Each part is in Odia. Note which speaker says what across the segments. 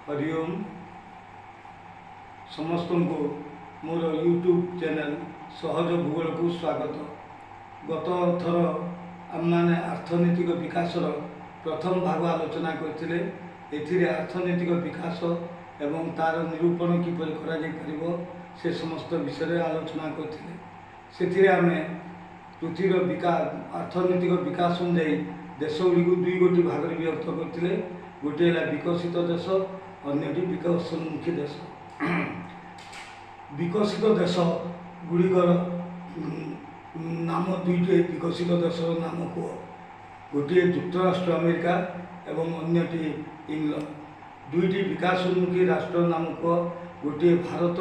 Speaker 1: ହରିଓମ୍। ସମସ୍ତଙ୍କୁ ମୋର ୟୁଟ୍ୟୁବ୍ ଚ୍ୟାନେଲ୍ ସହଜ ଭୂଗୋଳକୁ ସ୍ୱାଗତ। ଗତ ଥର ଆମେମାନେ ଅର୍ଥନୈତିକ ବିକାଶର ପ୍ରଥମ ଭାଗ ଆଲୋଚନା କରିଥିଲେ। ଏଥିରେ ଅର୍ଥନୈତିକ ବିକାଶ ଏବଂ ତା'ର ନିରୂପଣ କିପରି କରାଯାଇପାରିବ ସେ ସମସ୍ତ ବିଷୟରେ ଆଲୋଚନା କରିଥିଲେ। ସେଥିରେ ଆମେ ପୃଥିବୀର ଅର୍ଥନୈତିକ ବିକାଶ ଅନୁଯାୟୀ ଦେଶ ଗୁଡ଼ିକୁ ଦୁଇ ଗୋଟି ଭାଗରେ ବିଭକ୍ତ କରିଥିଲେ। ଗୋଟିଏ ହେଲା ବିକଶିତ ଦେଶ, ଅନ୍ୟଟି ବିକାଶୋନ୍ମୁଖୀ ଦେଶ। ବିକଶିତ ଦେଶ ଗୁଡ଼ିକର ନାମ, ଦୁଇଟି ବିକଶିତ ଦେଶର ନାମ କୁହ। ଗୋଟିଏ ଯୁକ୍ତରାଷ୍ଟ୍ର ଆମେରିକା ଏବଂ ଅନ୍ୟଟି ଇଂଲଣ୍ଡ। ଦୁଇଟି ବିକାଶୋନ୍ମୁଖୀ ରାଷ୍ଟ୍ରର ନାମ କୁହ। ଗୋଟିଏ ଭାରତ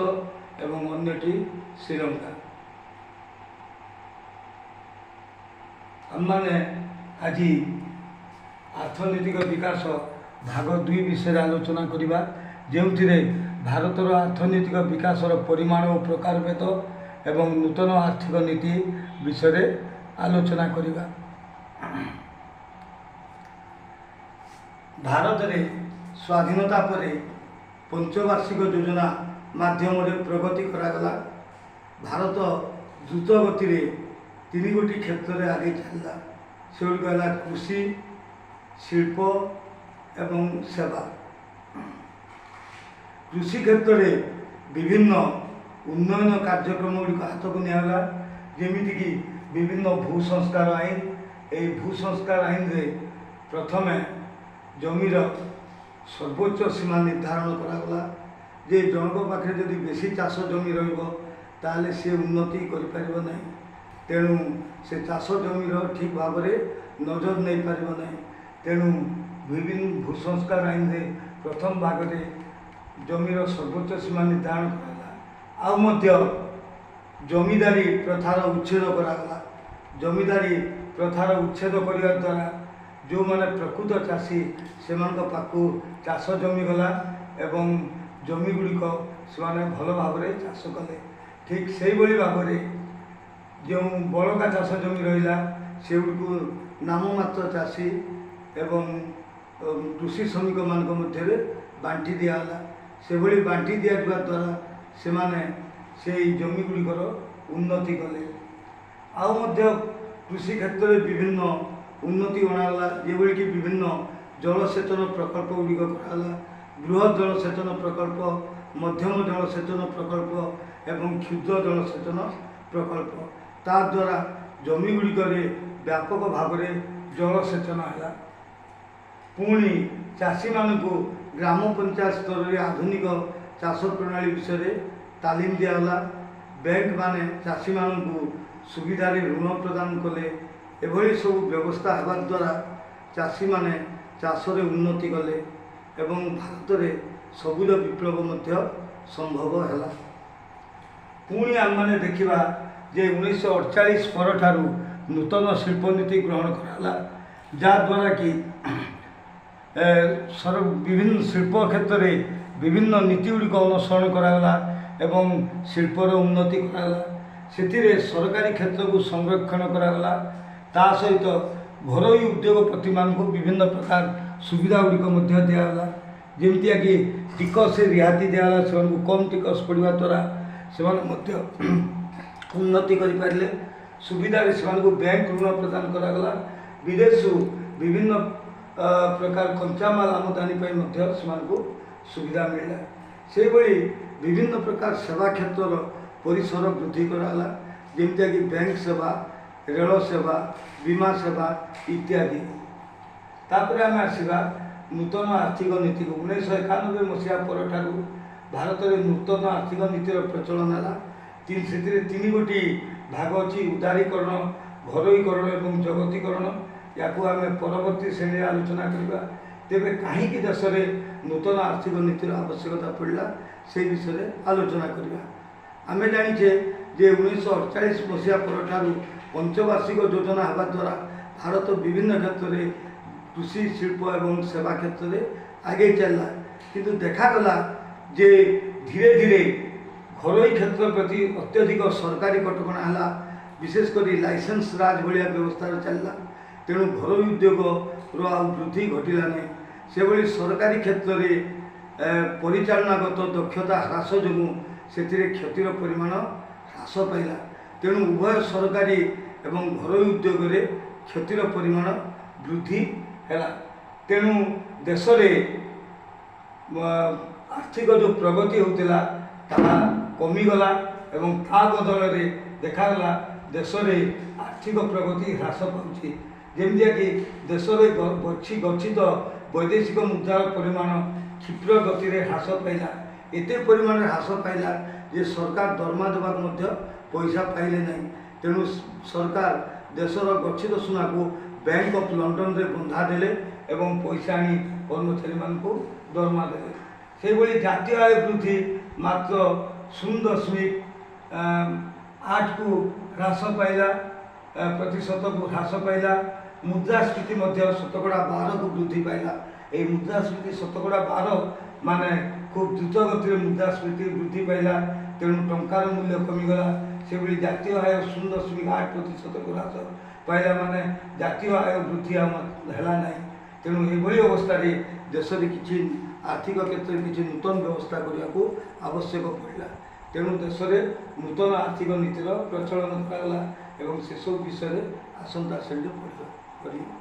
Speaker 1: ଏବଂ ଅନ୍ୟଟି ଶ୍ରୀଲଙ୍କା। ଆମମାନେ ଆଜି ଅର୍ଥନୈତିକ ବିକାଶ ଭାଗ 2 ବିଷୟରେ ଆଲୋଚନା କରିବା, ଯେଉଁଥିରେ ଭାରତର ଅର୍ଥନୈତିକ ବିକାଶର ପରିମାଣ ଓ ପ୍ରକାରଭେଦ ଏବଂ ନୂତନ ଆର୍ଥିକ ନୀତି ବିଷୟରେ ଆଲୋଚନା କରିବା। ଭାରତରେ ସ୍ୱାଧୀନତା ପରେ ପଞ୍ଚବାର୍ଷିକ ଯୋଜନା ମାଧ୍ୟମରେ ପ୍ରଗତି କରାଗଲା। ଭାରତ ଦ୍ରୁତ ଗତିରେ ତିନି ଗୋଟି କ୍ଷେତ୍ରରେ ଆଗେଇ ଚାଲିଲା। ସେଗୁଡ଼ିକ ହେଲା କୃଷି, ଶିଳ୍ପ ଏବଂ ସେବା। କୃଷି କ୍ଷେତ୍ରରେ ବିଭିନ୍ନ ଉନ୍ନୟନ କାର୍ଯ୍ୟକ୍ରମ ଗୁଡ଼ିକ ହାତକୁ ନିଆଗଲା, ଯେମିତିକି ବିଭିନ୍ନ ଭୂ ସଂସ୍କାର ଆଇନ। ଏହି ଭୂ ସଂସ୍କାର ଆଇନରେ ପ୍ରଥମେ ଜମିର ସର୍ବୋଚ୍ଚ ସୀମା ନିର୍ଦ୍ଧାରଣ କରାଗଲା ଯେ ଜଣଙ୍କ ପାଖରେ ଯଦି ବେଶୀ ଚାଷ ଜମି ରହିବ, ତାହେଲେ ସିଏ ଉନ୍ନତି କରିପାରିବ ନାହିଁ। ତେଣୁ ସେ ଚାଷ ଜମିର ଠିକ୍ ଭାବରେ ନଜର ନେଇପାରିବ ନାହିଁ। ତେଣୁ ବିଭିନ୍ନ ଭୂ ସଂସ୍କାର ଆଇନରେ ପ୍ରଥମ ଭାଗରେ ଜମିର ସର୍ବୋଚ୍ଚ ସୀମା ନିର୍ଦ୍ଧାରଣ କରାଗଲା। ଆଉ ମଧ୍ୟ ଜମିଦାରୀ ପ୍ରଥାର ଉଚ୍ଛେଦ କରାଗଲା। ଜମିଦାରୀ ପ୍ରଥାର ଉଚ୍ଛେଦ କରିବା ଦ୍ୱାରା ଯେଉଁମାନେ ପ୍ରକୃତ ଚାଷୀ, ସେମାନଙ୍କ ପାଖକୁ ଚାଷ ଜମି ଗଲା ଏବଂ ଜମି ଗୁଡ଼ିକ ସେମାନେ ଭଲ ଭାବରେ ଚାଷ କଲେ। ଠିକ୍ ସେଇଭଳି ଭାବରେ ଯେଉଁ ବଳକା ଚାଷ ଜମି ରହିଲା, ସେଗୁଡ଼ିକୁ ନାମମାତ୍ର ଚାଷୀ ଏବଂ କୃଷି ଶ୍ରମିକମାନଙ୍କ ମଧ୍ୟରେ ବାଣ୍ଟି ଦିଆଗଲା। ସେଭଳି ବାଣ୍ଟି ଦିଆଯିବା ଦ୍ୱାରା ସେମାନେ ସେଇ ଜମି ଗୁଡ଼ିକର ଉନ୍ନତି କଲେ। ଆଉ ମଧ୍ୟ କୃଷି କ୍ଷେତ୍ରରେ ବିଭିନ୍ନ ଉନ୍ନତି ଅଣାଗଲା, ଯେଭଳିକି ବିଭିନ୍ନ ଜଳସେଚନ ପ୍ରକଳ୍ପ ଗୁଡ଼ିକ କରାଗଲା। ବୃହତ୍ ଜଳସେଚନ ପ୍ରକଳ୍ପ, ମଧ୍ୟମ ଜଳସେଚନ ପ୍ରକଳ୍ପ ଏବଂ କ୍ଷୁଦ୍ର ଜଳସେଚନ ପ୍ରକଳ୍ପ। ତା ଦ୍ୱାରା ଜମି ଗୁଡ଼ିକରେ ବ୍ୟାପକ ଭାବରେ ଜଳସେଚନ ହେଲା। ପୁଣି ଚାଷୀମାନଙ୍କୁ ଗ୍ରାମ ପଞ୍ଚାୟତ ସ୍ତରରେ ଆଧୁନିକ ଚାଷ ପ୍ରଣାଳୀ ବିଷୟରେ ତାଲିମ ଦିଆଗଲା। ବ୍ୟାଙ୍କମାନେ ଚାଷୀମାନଙ୍କୁ ସୁବିଧାରେ ଋଣ ପ୍ରଦାନ କଲେ। ଏଭଳି ସବୁ ବ୍ୟବସ୍ଥା ହେବା ଦ୍ୱାରା ଚାଷୀମାନେ ଚାଷରେ ଉନ୍ନତି କଲେ ଏବଂ ଭାରତରେ ସବୁଜ ବିପ୍ଳବ ମଧ୍ୟ ସମ୍ଭବ ହେଲା। ପୁଣି ଆମେମାନେ ଦେଖିବା ଯେ 1948 ପରଠାରୁ ନୂତନ ଶିଳ୍ପନୀତି ଗ୍ରହଣ କରାଗଲା, ଯାହାଦ୍ୱାରା କି ବିଭିନ୍ନ ଶିଳ୍ପ କ୍ଷେତ୍ରରେ ବିଭିନ୍ନ ନୀତି ଗୁଡ଼ିକ ଅନୁସରଣ କରାଗଲା ଏବଂ ଶିଳ୍ପର ଉନ୍ନତି କରାଗଲା। ସେଥିରେ ସରକାରୀ କ୍ଷେତ୍ରକୁ ସଂରକ୍ଷଣ କରାଗଲା। ତା ସହିତ ଘରୋଇ ଉଦ୍ୟୋଗପତିମାନଙ୍କୁ ବିଭିନ୍ନ ପ୍ରକାର ସୁବିଧା ଗୁଡ଼ିକ ମଧ୍ୟ ଦିଆଗଲା, ଯେମିତିକି ଟିକସରେ ରିହାତି ଦିଆଗଲା। ସେମାନଙ୍କୁ କମ୍ ଟିକସ ପଡ଼ିବା ଦ୍ୱାରା ସେମାନେ ମଧ୍ୟ ଉନ୍ନତି କରିପାରିଲେ। ସୁବିଧାରେ ସେମାନଙ୍କୁ ବ୍ୟାଙ୍କ ଋଣ ପ୍ରଦାନ କରାଗଲା। ବିଦେଶରୁ ବିଭିନ୍ନ ପ୍ରକାର କଞ୍ଚାମାଲ ଆମଦାନୀ ପାଇଁ ମଧ୍ୟ ସେମାନଙ୍କୁ ସୁବିଧା ମିଳିଲା। ସେହିଭଳି ବିଭିନ୍ନ ପ୍ରକାର ସେବା କ୍ଷେତ୍ରର ପରିସର ବୃଦ୍ଧି କରାଗଲା, ଯେମିତିକି ବ୍ୟାଙ୍କ ସେବା, ରେଳ ସେବା, ବୀମା ସେବା ଇତ୍ୟାଦି। ତାପରେ ଆମେ ଆସିବା ନୂତନ ଆର୍ଥିକ ନୀତିକୁ। 1991 ମସିହା ପରଠାରୁ ଭାରତରେ ନୂତନ ଆର୍ଥିକ ନୀତିର ପ୍ରଚଳନ ହେଲା। ସେଥିରେ ତିନି ଗୋଟି ଭାଗ ଅଛି: ଉଦାରୀକରଣ, ଘରୋଇକରଣ ଏବଂ ଜଗତୀକରଣ। ୟାକୁ ଆମେ ପରବର୍ତ୍ତୀ ଶ୍ରେଣୀରେ ଆଲୋଚନା କରିବା। ତେବେ କାହିଁକି ଦେଶରେ ନୂତନ ଆର୍ଥିକ ନୀତିର ଆବଶ୍ୟକତା ପଡ଼ିଲା, ସେଇ ବିଷୟରେ ଆଲୋଚନା କରିବା। ଆମେ ଜାଣିଛେ ଯେ 1948 ମସିହା ପରଠାରୁ ପଞ୍ଚବାର୍ଷିକ ଯୋଜନା ହେବା ଦ୍ୱାରା ଭାରତ ବିଭିନ୍ନ କ୍ଷେତ୍ରରେ କୃଷି, ଶିଳ୍ପ ଏବଂ ସେବା କ୍ଷେତ୍ରରେ ଆଗେଇ ଚାଲିଲା। କିନ୍ତୁ ଦେଖାଗଲା ଯେ ଧୀରେ ଧୀରେ ଘରୋଇ କ୍ଷେତ୍ର ପ୍ରତି ଅତ୍ୟଧିକ ସରକାରୀ କଟକଣା ହେଲା, ବିଶେଷ କରି ଲାଇସେନ୍ସ ରାଜ ଭଳିଆ ବ୍ୟବସ୍ଥାରେ ଚାଲିଲା। ତେଣୁ ଘରୋଇ ଉଦ୍ୟୋଗର ଆଉ ବୃଦ୍ଧି ଘଟିଲା ନାହିଁ। ସେଭଳି ସରକାରୀ କ୍ଷେତ୍ରରେ ପରିଚାଳନାଗତ ଦକ୍ଷତା ହ୍ରାସ ଯୋଗୁଁ ସେଥିରେ କ୍ଷତିର ପରିମାଣ ହ୍ରାସ ପାଇଲା। ତେଣୁ ଉଭୟ ସରକାରୀ ଏବଂ ଘରୋଇ ଉଦ୍ୟୋଗରେ କ୍ଷତିର ପରିମାଣ ବୃଦ୍ଧି ହେଲା। ତେଣୁ ଦେଶରେ ଆର୍ଥିକ ଯେଉଁ ପ୍ରଗତି ହେଉଥିଲା, ତାହା କମିଗଲା ଏବଂ ତା ବଦଳରେ ଦେଖାଗଲା ଦେଶରେ ଆର୍ଥିକ ପ୍ରଗତି ହ୍ରାସ ପାଉଛି। ଯେମିତିକି ଦେଶରେ ଗଚ୍ଛିତ ବୈଦେଶିକ ମୁଦ୍ରାର ପରିମାଣ କ୍ଷିପ୍ର ଗତିରେ ହ୍ରାସ ପାଇଲା। ଏତେ ପରିମାଣରେ ହ୍ରାସ ପାଇଲା ଯେ ସରକାର ଦରମା ଦେବାକୁ ମଧ୍ୟ ପଇସା ପାଇଲେ ନାହିଁ। ତେଣୁ ସରକାର ଦେଶର ଗଚ୍ଛିତ ସୁନାକୁ ବ୍ୟାଙ୍କ ଅଫ୍ ଲଣ୍ଡନରେ ବନ୍ଧା ଦେଲେ ଏବଂ ପଇସା ଆଣି କର୍ମଚାରୀମାନଙ୍କୁ ଦରମା ଦେଲେ। ସେହିଭଳି ଜାତୀୟ ଆୟ ବୃଦ୍ଧି ମାତ୍ର 0.8କୁ ହ୍ରାସ ପାଇଲା, ପ୍ରତିଶତକୁ ହ୍ରାସ ପାଇଲା। ମୁଦ୍ରାସ୍ଫୀତି ମଧ୍ୟ 12%କୁ ବୃଦ୍ଧି ପାଇଲା। ଏହି ମୁଦ୍ରାସ୍ଫୀତି 12% ମାନେ ଖୁବ୍ ଦ୍ରୁତ ଗତିରେ ମୁଦ୍ରାସ୍ଫୀତି ବୃଦ୍ଧି ପାଇଲା। ତେଣୁ ଟଙ୍କାର ମୂଲ୍ୟ କମିଗଲା। ସେଭଳି ଜାତୀୟ ଆୟ 0.8 ପ୍ରତିଶତକୁ ହ୍ରାସ ପାଇଲା, ମାନେ ଜାତୀୟ ଆୟ ବୃଦ୍ଧି ଆଉ ହେଲା ନାହିଁ। ତେଣୁ ଏଭଳି ଅବସ୍ଥାରେ ଦେଶରେ କିଛି ଆର୍ଥିକ କ୍ଷେତ୍ରରେ କିଛି ନୂତନ ବ୍ୟବସ୍ଥା କରିବାକୁ ଆବଶ୍ୟକ ପଡ଼ିଲା। ତେଣୁ ଦେଶରେ ନୂତନ ଆର୍ଥିକ ନୀତିର ପ୍ରଚଳନ କରାଗଲା ଏବଂ ସେସବୁ ବିଷୟରେ ଆସନ୍ତା ଶ୍ରେଣୀରେ ପଢ଼ିବା।